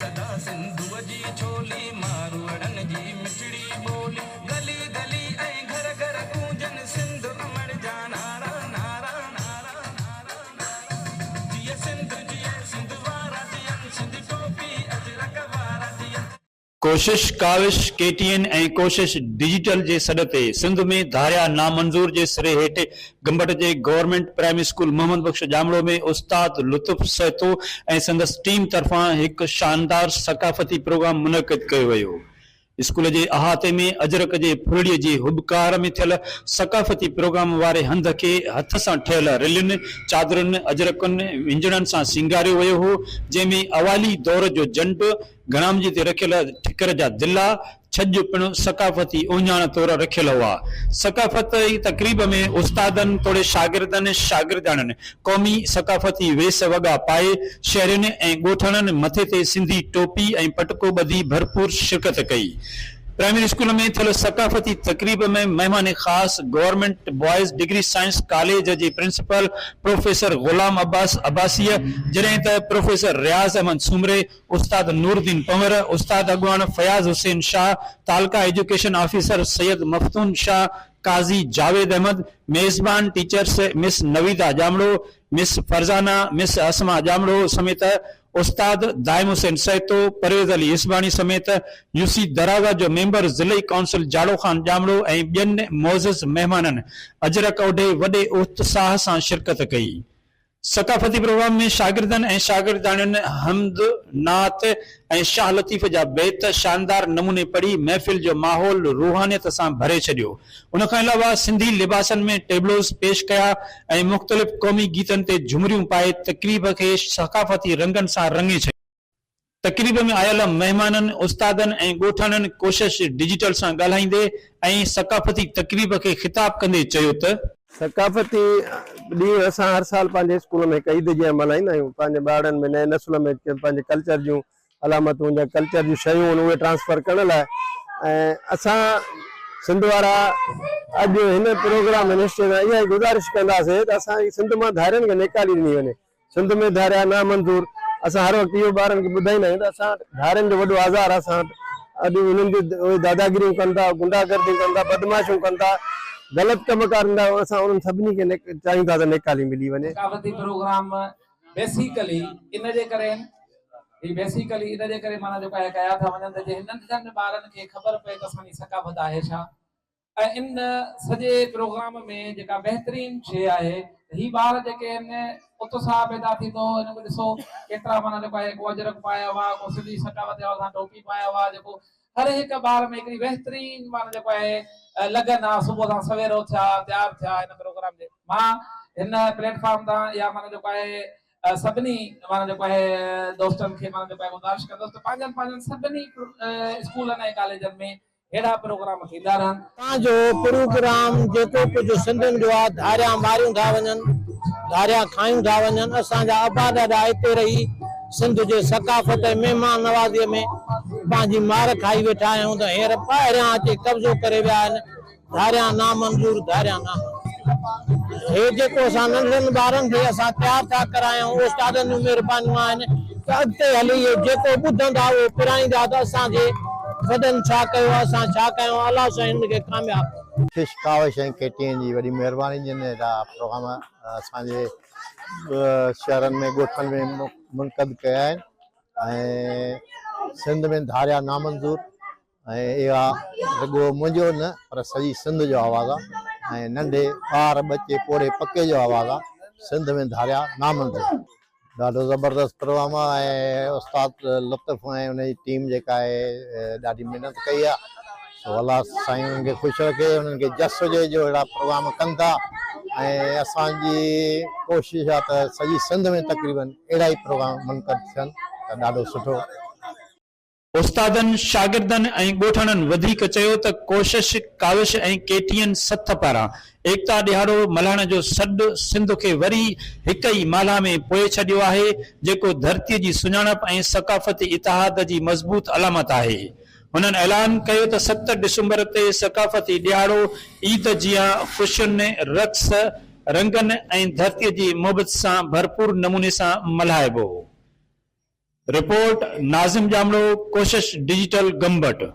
سدا سنڌوء جي ڇولي، ماروئڙن جي مٺڙي ٻولي، گلي گلي ۽ گهر گهر گونجن سنڌ امڙ جا نعرا، نعرا، نعرا، نعرا، نعرا. جيئي سنڌ جيئي سنڌ وارا جيئن، سنڌي ٽوپي اجرڪ وارا جيئن. Koshish Kawish K T N ۽ Koshish digital جي سڏ تي سنڌ ۾ ڌاريا نامنظور جي سري هيٺ گمبٽ جي government primary school Muhammad Bakhsh Jamro ۾ استاد لطف سهتو ۽ سندس ٽيم طرفان هڪ شاندار ثقافتي پروگرام منعقد ڪيو ويو. اسڪول جي احاطي ۾ اجرڪ جي ڦرڙي جي هٻڪار ۾ ٿيل ثقافتي پروگرام واري هنڌ کي هٿ سان ٺهيل رلين، چادرن، اجرڪن، وهنجڻن سان سينگاريو ويو هو، جنهن ۾ اوائلي دور جو جنڊ، گڻامجي تي رکيل ٺڪر جا دلا، ڇڄ پڻ ثقافتي اهڃاڻ طور رکيل هئا. ثقافتي تقريب ۾ استادن توڙي شاگردن شاگردياڻين قومي ثقافتي ويس وڳا پائي شهرين ۽ ڳوٺاڻن مٿي تي سنڌي ٽوپي ۽ پٽڪو ٻڌي ڀرپور شرڪت ڪئي. پرائمري اسڪول ۾ ٿيل ثقافتي تقريب ۾ مهمان خاص government boys degree science college جي پرنسپال پروفيسر غلام عباس عباسيء جڏهن ته پروفيسر رياض احمد سومري، استاد نورالدين پنور، استاد اڳواڻ فياض حسين شاهه، تعلقه ايجوڪيشن آفيسر سيد مفتون شاهه، قاضي جاويد احمد، ميزبان teachers miss Naveeda Jamro, miss Farzana, miss Asma Jamro سميت استاد دائم حسين سهتو، پرويز علي هيسباڻي سميت يوسي دراوه جو ميمبر ضلعي ڪائونسل جاڙو خان ڄامڙو ۽ ٻين معزز مهمانن اجرڪ اوڍي وڏي اتساهه سان شرڪت ڪئي. ثقافتي پروگرام ۾ شاگردن ۽ شاگردياڻين حمد، نعت ۽ شاهه لطيف جا بيت شاندار نموني پڙهي محفل جو ماحول روحانيت سان ڀري ڇڏيو. ان کان علاوه سنڌي لباسن ۾ ٽيبلوز پيش ڪيا ۽ مختلف قومي گيتن تي جهمريون پائي تقريب کي ثقافتي رنگن سان رڱي ڇڏيو. تقريب ۾ آيل مهمانن، استادن ۽ ڳوٺاڻن ڪوشش ڊجيٽل سان ڳالهائيندي ۽ ثقافتي تقريب کي خطاب ڪندي چيو ته. ثقافتي ڏينهن اسان هر سال پنهنجي اسڪول ۾ هڪ عيد جيان ملهائيندا آهيون پنهنجي ٻارڙن ۾ نئين نسل ۾ پنهنجي ڪلچر جون علامتون يا ڪلچر جون شيون آهن اهي ٽرانسفر ڪرڻ لاء ۽ اسان سنڌ وارا اڄ هن پروگرام ۾ نشچي سان اها ئي گذارش ڪنداسين ته اسان جي سنڌ مان ڌارين کي نيڪالي ڏني وڃي سنڌ ۾ ڌاريا نامنظور، اسان هر وقت اهو ٻارن کي ٻڌائيندا آهيون ته اسان وٽ ڌارين جو وڏو آزار آهي، اسان وٽ اڄ انهن جي اهي داداگيريون ڪن ٿا، غنڊا گرديون ڪن ٿا، بدمعاشيون ڪن ٿا، غلط ڪم ڪن ٿا، اسان انهن سڀني کي چاهيون ٿا ته نيڪالي ملي وڃي. ثقافتي پروگرام بيسيڪلي ان جي ڪري آهن هي بيسيڪلي ان جي ڪري معنيٰ جيڪو آهي ڪيا ٿا وڃن ته جي ننڍڙن ٻارن کي خبر پئي ته اسان جي ثقافت آهي ڇا ۽ ان سڄي پروگرام ۾ جيڪا بهترين شيء آهي ته هي ٻار جيڪي آهن اتساهه پيدا ٿيندو هن ۾ ڏسو ڪيترا معنيٰ جيڪو آهي ڪو اجرڪ پايو آهي ڪو سنڌي ثقافت جي حوالي سان ٽوپي پايو آهي جيڪو هر هڪ ٻار ۾ هڪڙي بهترين معنيٰ جيڪو آهي لگن آهي صبح سان سوير اٿيا تيار ٿيا هن پروگرام جي مان هن پليٽ فارم تان يا معنيٰ جيڪو آهي سڀني معنيٰ جيڪو آهي دوستن کي معنيٰ جيڪو آهي گذارش ڪندس ته پنهنجن پنهنجن سڀني اسڪولن ۽ ڪاليجن ۾ اهڙا پروگرام ٿيندا رهن. تان جو پروگرام جيڪو ڪجهه سنڌين جو آ ڌاريان ماريون ٿا وڃن ڌاريان کايون ٿا وڃن اسان جا ابا ڏاڏا اتي رهي سنڌ جي ثقافت ۽ مهمان نوازي ۾ پنهنجي مار کائي ويٺا آهيون ته هينئر ٻاهريان اچي قبضو ڪري ويا آهن ڌاريان نامنظور ڌاريان نامنظور. هي جيڪو اسان ننڍڙن ٻارن کي اسان تيار ٿا ڪرايون استادن جون مهربانيون آهن ته اڳتي هلي اهي جيڪو ٻڌندا اهو پرائيندا ته اسان جي وڏن ڇا ڪيو اسان ڇا ڪيو الله سائين هن کي ڪامياب ڪري. خوش ڪاوش ۽ ڪي ٽي اين جي وڏي مهرباني جن اهڙا پروگرام اسان جي شهرن ۾ ڳوٺن ۾ منعقد ڪيا آهن ۽ سنڌ ۾ ڌاريا نامنظور ۽ اها رڳو منهنجو نه پر سڄي سنڌ جو آواز آ ۽ ننڍي ٻار ٻچي پوڙهي پڪي جو آواز آ سنڌ ۾ ڌاريا نامنظور. ڏاڍو زبردست پروگرام آ ۽ استاد لطف ۽ ان جي ٽيم جيڪا آهي ڏاڍي محنت ڪئي آ سو الله سائين انهن کي خوش رکي انهن کي جس هجي جو اهڙا پروگرام ڪن ٿا ۽ اسان جي ڪوشش آ ته سڄي سنڌ ۾ تقريبن اهڙا ئي پروگرام منعقد ٿين ته ڏاڍو سٺو. استادن، شاگردن ۽ ڳوٺاڻن وڌيڪ چيو ته ڪوشش، ڪاوش ۽ ڪي ٽي اين سٿ پاران ايڪتا ڏهاڙو ملهائڻ جو سڏ سنڌ کي وري هڪ ئي مالها ۾ پوئي ڇڏيو آهي، جيڪو ڌرتي جي سڃاڻپ ۽ ثقافتي اتحاد جي مضبوط علامت آهي. هنن اعلان ڪيو ته ست ڊسمبر تي ثقافتي ڏهاڙو عيد جيان خوشين، رقص، رنگن ۽ ڌرتي جي محبت سان ڀرپور نموني سان ملهائبو. Report, Nazim Jamro, Koshish digital, Gambat.